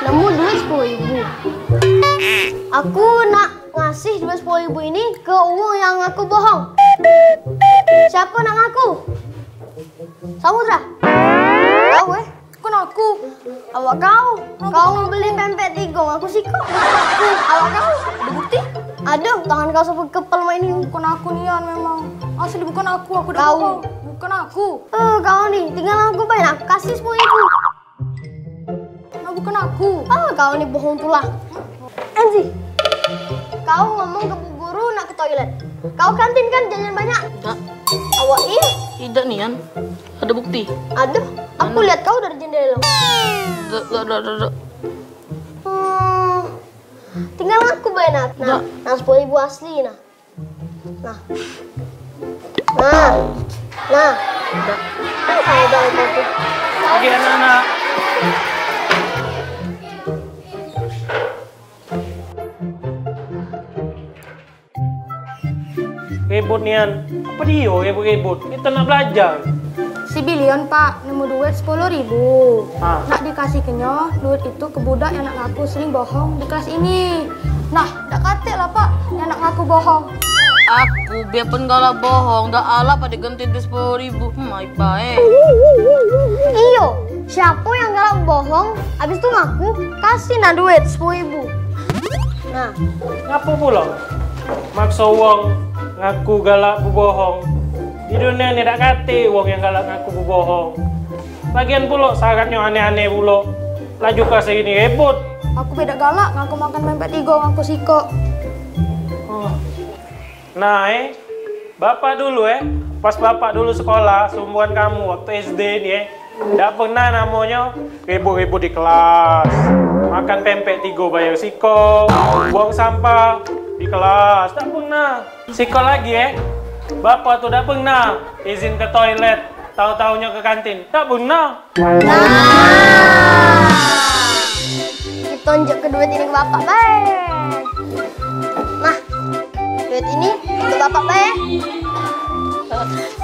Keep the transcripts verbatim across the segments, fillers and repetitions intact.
Nemu duit sepuluh ribu. Aku nak ngasih duit sepuluh ribu ini ke uwong yang ngaku bohong. Siapa nak ngaku? Samudra. Kau, eh? Bukan aku. Awak kau. Kau beli pempek tigo, aku sikok. Awak kau. Ada bukti? Ada, tangan kau sampai kepel mak ini. Bukan aku nian memang. Asli bukan aku, aku dak bohong. Bukan aku. Eh, kau ni, tinggal aku bae nak kasih sepuluh ribu. Nah, bukan aku. Ah, kau ni bohong tulah. Enzi, kau ngomong ke bu guru nak ke toilet. Kau kantin kan, jajan banyak? Dak. Awak ih. Idak nian. Ada bukti? Ada. Aku lihat kau dari jendela. Dak, dak, dak, dak, dak. Hmm, tinggal aku bae nak. Nah, nah, sepuluh ribu asli nah. Nah. Nah. Nah. Dak. Ada apa tu? Lagi anak-anak. Ribut nian. Apa dia ribut-ribut? Kita nak belajar. Si Bilion, Pak, nemu duit sepuluh ribu. Ah. Nak dikasih kenyo duit itu ke budak yang nak ngaku sering bohong di kelas ini. Nah, dak katek lah, Pak, yang nak ngaku bohong. Aku biarpun galak bohong, dak alah pada ganti duit sepuluh ribu. Hmm, ai bae. Iyo, siapa yang galak bohong, habis tu ngaku, kasih nah duit sepuluh ribu. Nah. Ngapo pulo makso wong ngaku galak bebohong? Di dunia ni dak katek wong yang galak ngaku bebohong. Lagian pulo syaratnyo aneh-aneh pulo. Laju kelas ini ribut. Aku be dak galak ngaku makan pempek tigo, ngaku sikok. Oh. Nah, eh, bapak dulu, eh, pas bapak dulu sekolah, seumuran kamu waktu S D ni, eh, dak pernah namonyo ribut-ribut di kelas. Makan pempek tigo bayar sikok, buang sampah di kelas, dak pernah. Sikok lagi, eh, bapak tu dak pernah izin ke toilet, tau-taunyo ke kantin, dak pernah. Nah. Kito njuk ke duit ini ke bapak bae. Nah, duit ini untuk bapak bae.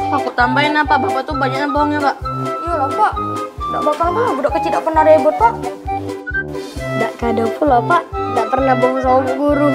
Aku tambahin apa? Bapak tu banyaknyo bohong ya, Pak? Iyolah, Pak. Dak bakal mah budak kecil dak pernah ribut, Pak. Dak kado pulo, Pak. Dak pernah bohong sama bu guru.